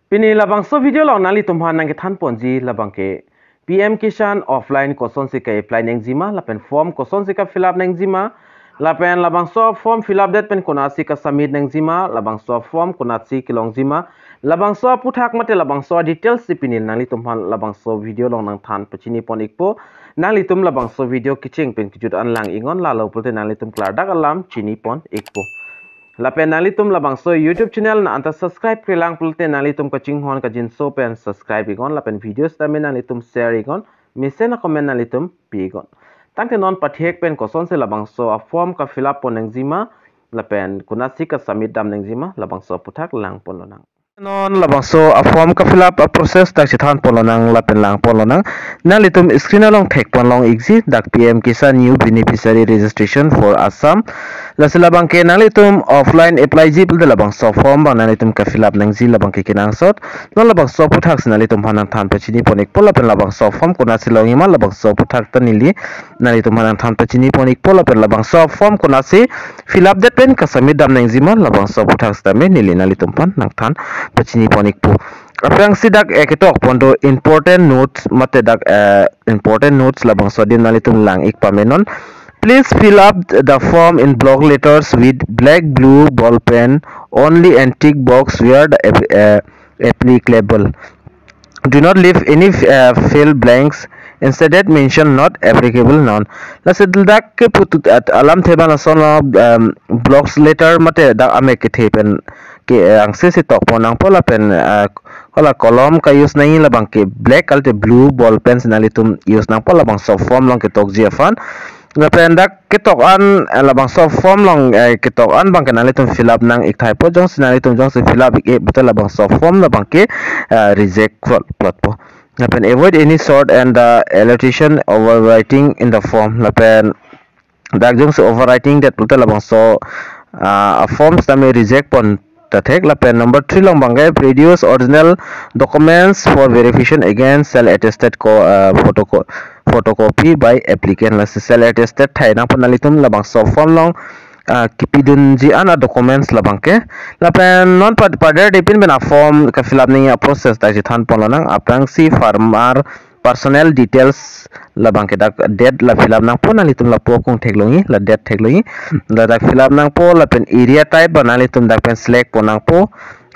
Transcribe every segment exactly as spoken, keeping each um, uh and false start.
Pini labangso video along nanglitum aphan nangkethan ponji labang ke P M Kisan offline kosonsi ka-apply nangjima, lapen form kosonsi ka-fill up nangjima, lapen labangso form fill up det pen konatsi ka-submit nangjima, labangso form konatsi kelongjima, labangso aphuthak mate labangso details si pini nanglitum aphan labangso video along nangthan pachini pon ikpo. Nanglitum labangso video kecheng pen kejut an lang iknon, lalo pulote nanglitum klardak alam chini pon ikpo. Lapen nanglitum labangso YouTube channel nang anta subscribe-kre lang pulote nanglitum kachinghon kajinso pen subscribe iknon, lapen video sitame nanglitum share iknon, mesen a-comment nanglitum pi iknon. Tangte non pathek pen kosonsi labangso a-form ka-fill up pon nangjima, lapen konatsi ka-submit dam nangjima, labangso aphuthak lang ponlonang. Non labangso a-form ka-fill up a-process dak chethan ponlonang lapen lang ponlonang. Nanglitum screen along thek ponlong ikji, dak P M Kisan New Beneficiary Registration for Assam. Lasi labang ke nanglitum offline apply ji pulote labangso form abang nanglitum ka-fill up nangji labang ke kenangsot. Non labangso aphuthak si nanglitum aphan nangthan pachini pon ikpo, lapen labangso form konatsi longjima, labangso aphuthak ta neli nanglitum aphan nangthan pachini pon ikpo, lapen labangso form konatsi fill up det pen ka-submit dam nangjima, labangso aphuthak sitame neli nanglitum aphan nangthan pachini pon ikpo. Aphrangsi dak, eh, ketok pon do important notes mate dak, eh, important notes labangso adim nanglitum lang ik pamenon. Please fill up the form in block letters with black blue ball pen only and tick box where the app-, eh, applicable. Do not leave any, uh, field blanks. Instead, mention not applicable noun. Lasi dak ke putut at alamthe abang lason lo, um, blocks letter mate dak amek kethe pen ke, eh, angse si tok pon nangpo lapen, uh, kola kolom ka-use nangji labang ke black kalite blue ball pen si nanglitum use nangpo labangso form along ketokji aphan. Lapen dak ketok an, eh, labangso form along, eh, ketok an abang ke nanglitum fill up nang ik thaipo, jongsi nanglitum jongsi fill up ik-e pulote labangso form labang ke, eh, reject plot, plot po. Lapen avoid any short and the alliteration overwriting in the form. Lapen dak jongsi overwriting det pulote labangso, ah, a-form sitame reject pon ta thek. Lapen number three along abang ke produce original documents for verification against self attested co-, ah, photoco-, photocopy by applicant. Lasi self attested thai nangpo nanglitum labangso form along, ah, kepidunji an a-documents labang ke. Lapen non pad-, padar depin pen a-form ka-fill up nangji a-process dak chethan ponlonang. Aphrangsi farmer personal details labang ke dak date la fill up nangpo, nanglitum lapu akung theklongji, la date theklongji. Ladak fill up nangpo, lapen area type abang nanglitum dak pen select pon nangpo,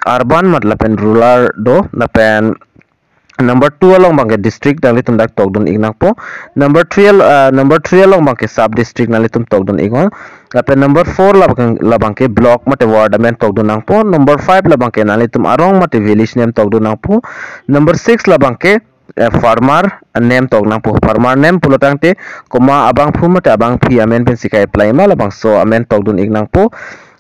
urban mat lapen rural do, lapen number two along abang ke district nanglitum dak tokdun ik nangpo. Number three al-, ah, number three along abang ke sub district nanglitum tokdun iknon. Lapen number four labang, labang ke block mate ward amen tokdun nangpo. Number five labang ke nanglitum arong mate village name tokdun nangpo. Number six labang ke, eh, farmer name tok nangpo. Farmer name pulo tangte koma abangphu mate abangphi amen pensi ka-apply ma, labangso amen tokdun ik nangpo.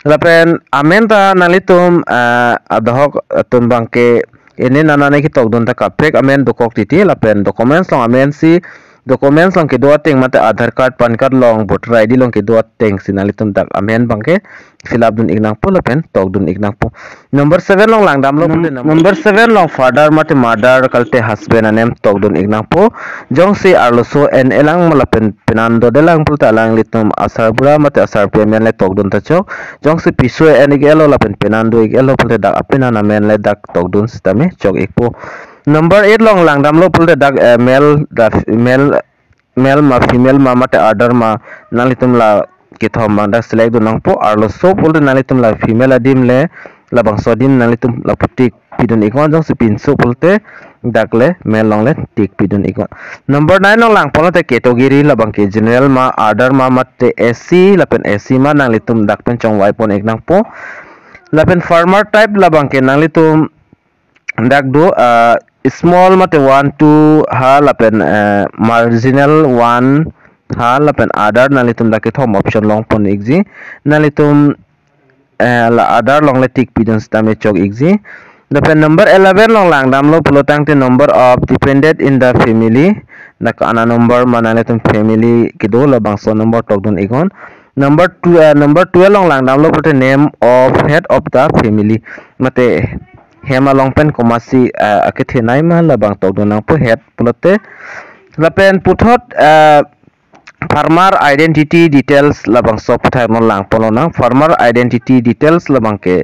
Lapen amen ta nanglitum, eh, adahok atum abang ke ene nana ne ketokdun ta kaprek amen dokok titi, lapen documents along amen si, documents along kedo ateng mate Aadhaar card, PAN card along, voter I D along kedo ateng si nanglitum dak amen abang ke fill up dun ik nangpo lapen tokdun ik nangpo. Number seven along langdamlo. Num-, pulote number number seven along father mate mother kalite husband a-name tokdun ik nangpo. Jongsi arloso en-e lang ma lapen penan dodelang pulote alanglitum asarbura mate asarpi amen le tokdun ta chok. Jongsi piso en-ik-etlo lapen penan do-ik-etlo pulote dak apenan amen le dak tokdun sitame chok ikpo. Number eight along langdamlo pulote dak, eh, male, dak male, male ma female ma mate other ma nanglitum la kethom abang dak select dun nangpo. Arloso pulote nanglitum la female adim le labangso adim nanglitum lapu tick pidun iknon, jongsi pinso pulote dak le male along le tick pidun iknon. Number nine along lang pulote category labang ke general ma, other ma mate S C lapen S C ma nanglitum dak pen chongvai pon ik nangpo. Lapen farmer type labang ke nanglitum dak do, ah, small mate one, two ha lapen, eh, marginal one ha lapen other nanglitum dak kethom option long pon ikji. Nanglitum, eh, la other along le tick pidun sitame chok ikji. Lapen number eleven along langdamlo pulo tangte number of dependent in the family. Dak ana number ma nanglitum family kedo labangso number tokdun iknon. Number two, eh, number twelve along langdamlo pulote name of head of the family. Mate hem along pen komatsi, eh, akethenei ma labang tokdun nangpo head pulote. Lapen puthot, eh, farmer identity details labangso aphuthak non lang ponlonang. Farmer identity details labang ke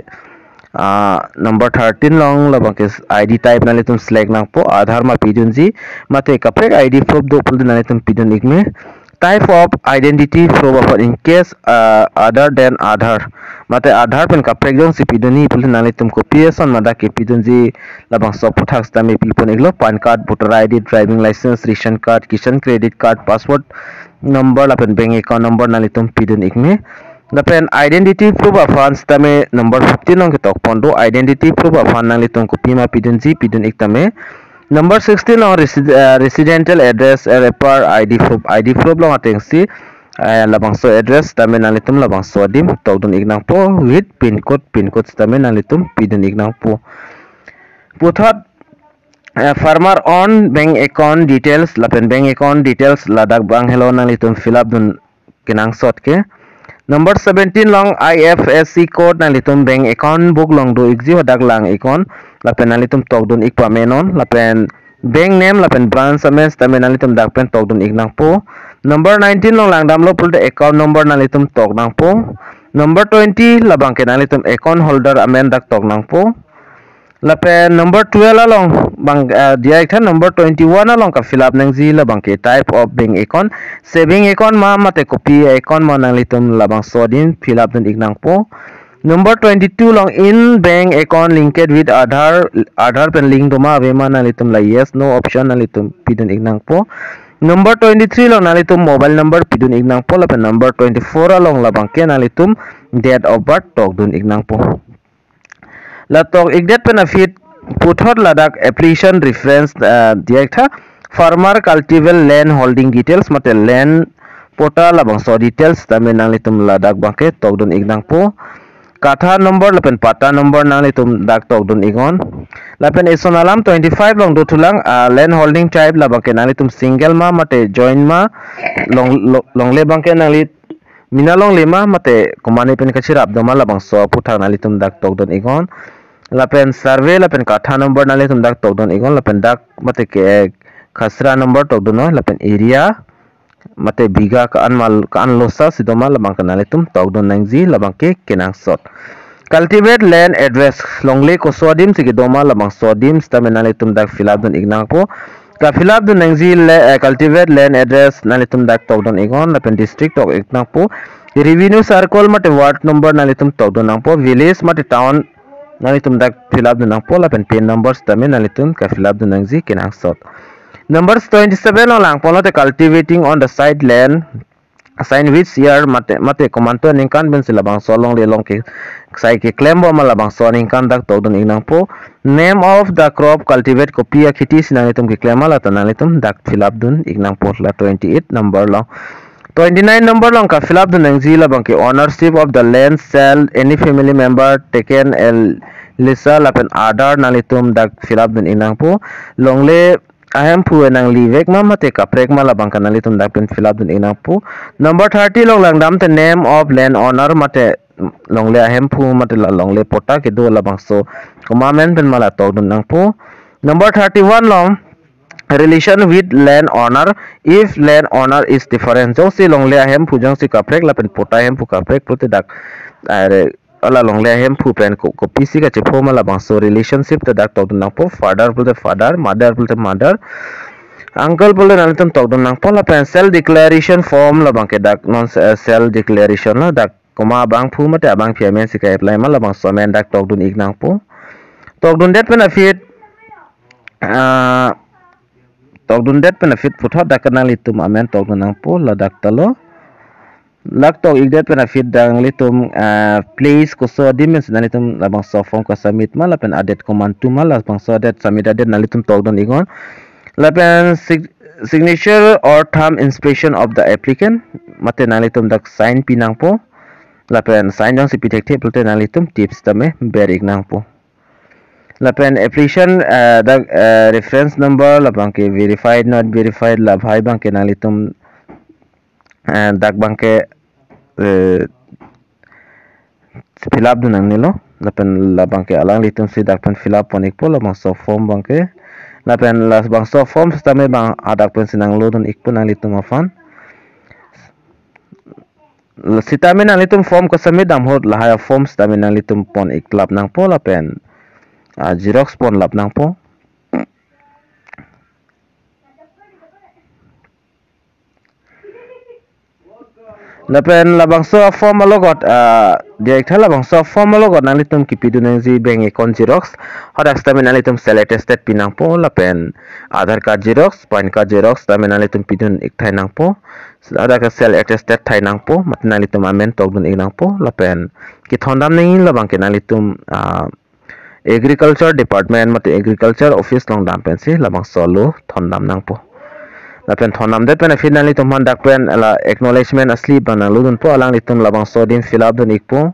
Ah, number thirteen along labang ke I D type nanglitum select nangpo, Aadhaar ma pidunji, mate kaprek I D proof do pulote nanglitum pidun ikme. Type of identity proof aphan in case, ah, other than Aadhaar, mate Aadhaar pen kaprek jongsi pidunji pulote nanglitum kopi ason ma dak kepidunji labangso aphuthak sitame pipon iklo, PAN card, voter I D, driving license, ration card, Kisan credit card, passport number lapen bank account number nanglitum pidun ikme. Lapen identity proof aphan sitame number fifteen along ketok pon do, identity proof aphan nanglitum kopi ma pidunji pidun ik tame. Number sixteen along resi-, eh, residential address, eh, refer I D proof, I D proof along atengsi, eh, labangso address sitame nanglitum labangso adim tokdun ik nangpo, with pin code, pin code sitame nanglitum pidun ik nangpo. Puthot, eh, farmer own bank account details lapen bank account details ladak abang helo nanglitum fill up dun kenangsot ke. Number seventeen along I F S C code nanglitum bank account book along do ikji, hadak lang ik non, lapen nanglitum tokdun ik pame non, lapen bank name lapen branch amen sitame nanglitum dak pen tokdun ik nangpo. Number nineteen along langdamlo pulote account number nanglitum tok nangpo. Number twenty labang ke nanglitum account holder amen dak tok nangpo. Lapen number twelve along abang, ah, diya ik tha, number twenty-one along ka fill up nangji labang ke type of bank account, saving account ma mate kopi account ma nanglitum labangso adim fill up dun ik nangpo. Number twenty-two along in bank account linked with Aadhaar, Aadhaar pen link do ma ave ma nanglitum la yes no option nanglitum pidun ik nangpo. Number twenty-three along nanglitum mobile number pidun ik nangpo, lapen number twenty-four along labang ke nanglitum date of birth tokdun ik nangpo. La tok ikdet pen aphi puthot ladak application reference, ah, diya ik tha, farmer cultivable land holding details mate land patta labangso details sitame nanglitum ladak abang ke tokdun ik nangpo. Katha number lapen patta number nanglitum dak tokdun ik non. Lapen eson alam twenty-five along dothulang, ah, land holding type labang ke nanglitum single ma mate joint ma, long, lo-, longle abang ke nangli mina longle ma mate komane pen kachirap do ma labangso aphuthak nanglitum dak tokdun ik non. Lapen survey lapen katha number nanglitum dak tokdun ik non, lapen dak mate ke khasra number tokdun non, lapen area mate bigha ka-an mal ka-an losa si do ma labang ke nanglitum tokdun nangji labang ke kenangsot. Cultivate land address, longle koso adim si kedo ma labangso adim sitame nanglitum dak fill up dun ik nangpo. Ka fill up dun nangji le, eh, cultivate land address nanglitum dak tokdun ik non, lapen district tok ik nangpo. Revenue circle mate ward number nanglitum tokdun nangpo. Village mate town nanglitum dak fill up dun nangpo, lapen pin number sitame nanglitum ka fill up dun nangji kenangsot. Number twenty-seven along langponlote cultivating on the site land assigned which year mate, mate komantu aningkan pensi labangso alongle along ke sai keklem bom ma labangso aningkan dak tokdun ik nangpo. Name of the crop cultivate, kopi akheti si nanglitum keklem ma lata nanglitum dak fill up dun ik nangpo la twenty-eight number along. Twenty-nine number along ka fill up dun nangji labang ke ownership of the land shall any family member taken a lease lapen other nanglitum dak fill up dun ik nangpo. Longle ahemphu nangli vek ma mate kaprek ma labang ke nanglitum dak pen fill up dun ik nangpo. Number thirty along langdamte name of land owner mate longle ahemphu mate la longle patta kedo labangso komat amen pen ma la tokdun nangpo. Number thirty-one along relation with land owner, if land owner is different, jongsi longle ahemphu jongsi kaprek lapen patta ahemphu kaprek pulote dak, are, ala longle ahemphu pen ko, kopisi kachepho ma labangso relationship ta dak tokdun nangpo. Father pulote father, mother pulote mother, uncle pulote nanglitum tokdun nangpo. Lapen self declaration form labang ke dak non, eh, self declaration lo, dak komat abangphu mate abangpi amen si ka-apply ma labangso amen dak tokdun ik nangpo. Tokdundet pen aphi, ah, tokdundet pen aphi puthot dak nanglitum amen tokdun nangpo, ladak ta lo. Lak tok ikdet pen aphi dak nanglitum, ah, place koso adim pensi nanglitum labangso form ka submit ma lapen adate komantu ma labangso adate submit adate nanglitum tokdun ik non. Lapen sig-, signature or thumb impression of the applicant mate nanglitum dak sign pi nangpo. Lapen sign jongsi pi thekthe pulote nanglitum tips tame ber ik nangpo. Lapen application, eh, dak, eh, reference number labang ke verified not verified labhai abang ke nanglitum, eh, dak abang ke, eh, fill up dun nangnelo. Lapen labang ke alanglitum si dak pen fill up pon ikpo labangso form abang ke. Lapen labangso form sitame abang adak pensi nanglo dun ikpo nanglitum aphan. Sitame nanglitum form kasubmit dam ahut lahai a-form sitame nanglitum pon iklap nangpo lapen, ah, xerox pon lap nangpo. Lapen labangso a-form alogot, ah, diak tha labangso a-form alogot nanglitum kipidun nangji bank account xerox, hadak sitame nanglitum self attested pi nangpo lapen Aadhaar card xerox, PAN card xerox sitame nanglitum pidun ik thai nangpo. Hadak self attested thai nangpo, mate nanglitum amen tokdun ik nangpo lapen kethondam nangji labang ke nanglitum, ah, Agriculture Department mate Agriculture Office along dam pensi labangso alo thondam nangpo. Lapen thondamdet pen aphi nanglitum aphan dak pen la acknowledgement a-slip abang nanglodunpo, alanglitum labangso adim fill up dun ikpo.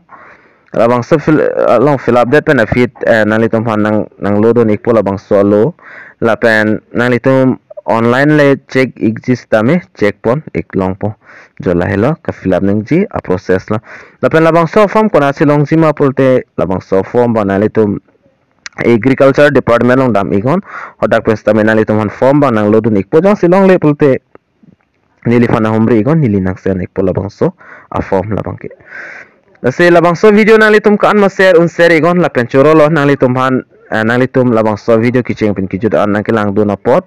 Labangso fill, along fill up det pen aphi, eh, nanglitum aphan nang, nanglodun ikpo labangso alo. Lapen nanglitum online le check ikji sitame check pon ik longpo. Jo lahelo ka-fill up nangji a-process lo. Lapen labangso form konatsi longji ma pulote labangso form abang nanglitum Agriculture Department along dam iknon, hadak pen sitame nanglitum aphan form abang nanglodun ikpo, jongsi longle pulote neliphan nanghumri iknon, neli nang-send ikpo labangso a-form labang ke. Lasi labangso video nanglitum ko-an ma share un share iknon lapen choro lo nanglitum aphan, eh, nanglitum labangso video kecheng pen kejut an nangkelangdun apot.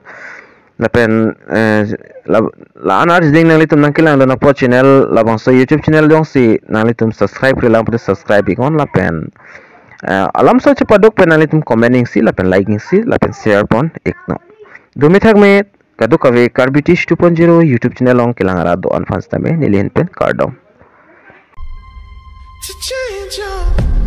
Lapen, eh, la, la-an arjuding nanglitum nangkelangdun apot channel labangso YouTube channel jongsi nanglitum subscribe-re lang pulote subscribe iknon lapen, eh, alamso chepaduk pen nanglitum comment iksi lapen like iksi lapen share pon iknon. Dumi thakme, kadokave Karbi Tish two point zero YouTube channel along kelang arat do-an aphan sitame neli ahin pen kardom. To change your